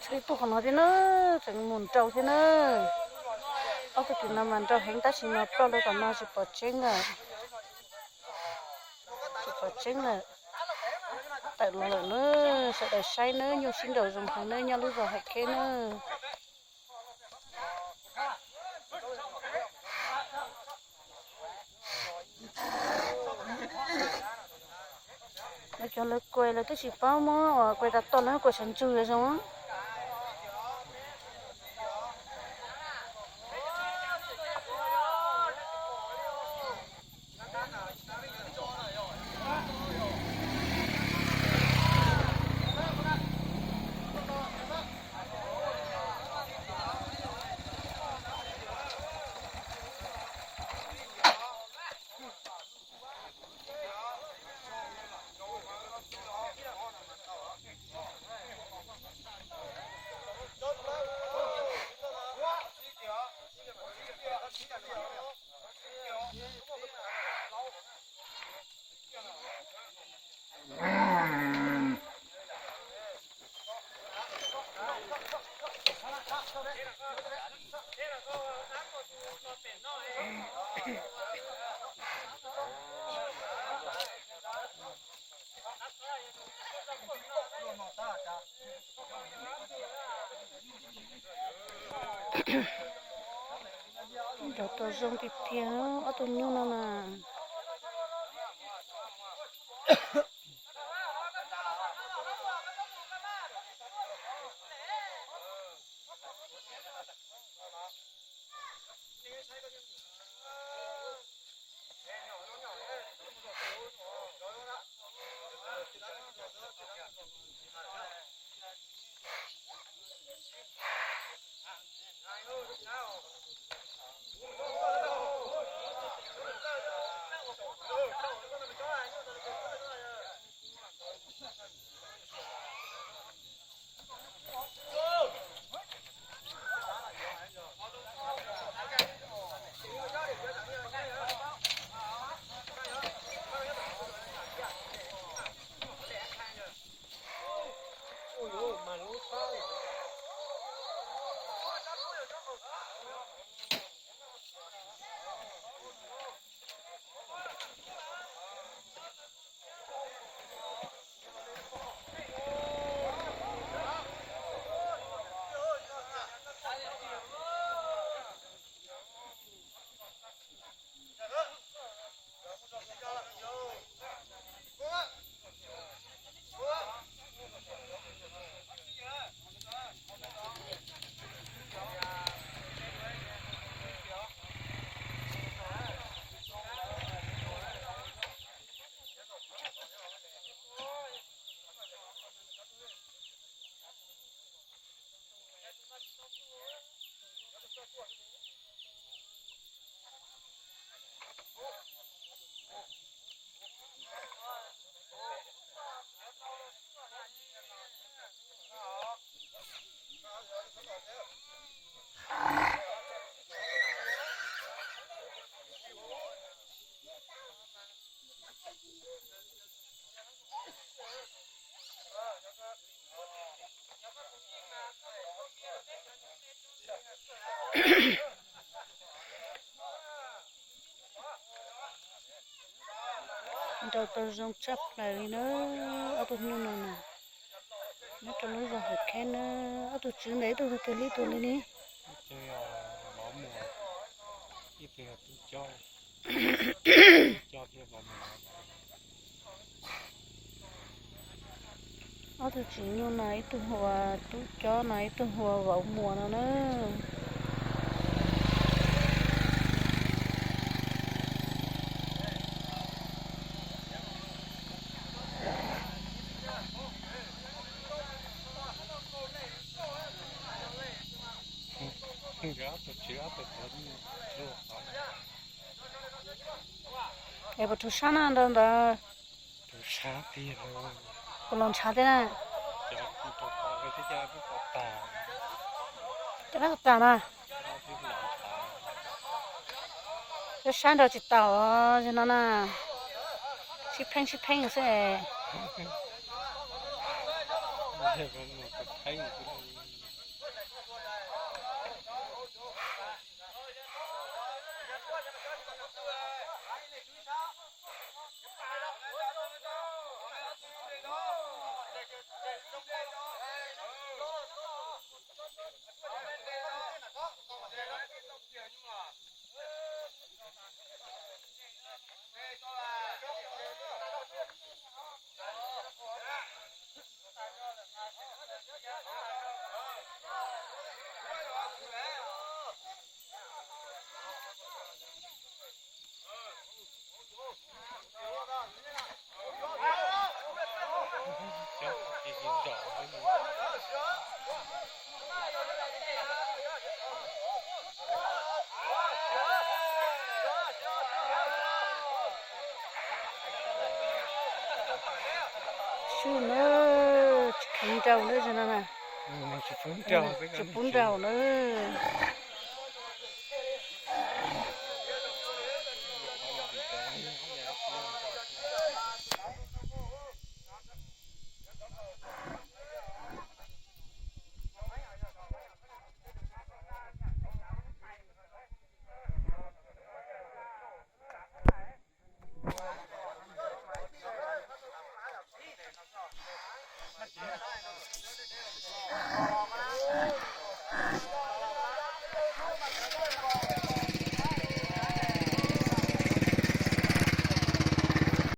Tshuav ib tug qhov no thiab na, tseem mus nrau thiab na. Ob tug twm no mas nrau heev tab sis mas ploj lawm tom no tsis pom tseeb lawm. Tsis pom tseeb lawm. Tawm los lawm na, sawv daws saib na, nyuj sib nraus zoo heev na, nyob lub zos Hais Kheb na. Lawv cov lawv kuas lawv twb tsis paub muab uas kuas tas tom lawv kuas sawv ntsug zoo. Nrau tau zoo tiag tiag ob tug nyuj no mas. Nrau tau zoo tshaj plaws li na, ob tug nyuj no na. Nyob rau lub zos Hawm Kheb na, ob tug tswv ntawd ib tug twg li tus li ni? Ob tug tswv nyuj no ib tug hu ua Tub Cob no ib tug hu ua Vauv Muas no na. Es puas rhuav sab na ntawd ntawd? Kuv los ntshav thiab na. Cov no tag na. Cov sab nrau tsis tau, no na. Sib pheej sib pheej xwb. Sub na, tsis kheev nrau na, tsis pub nrau na.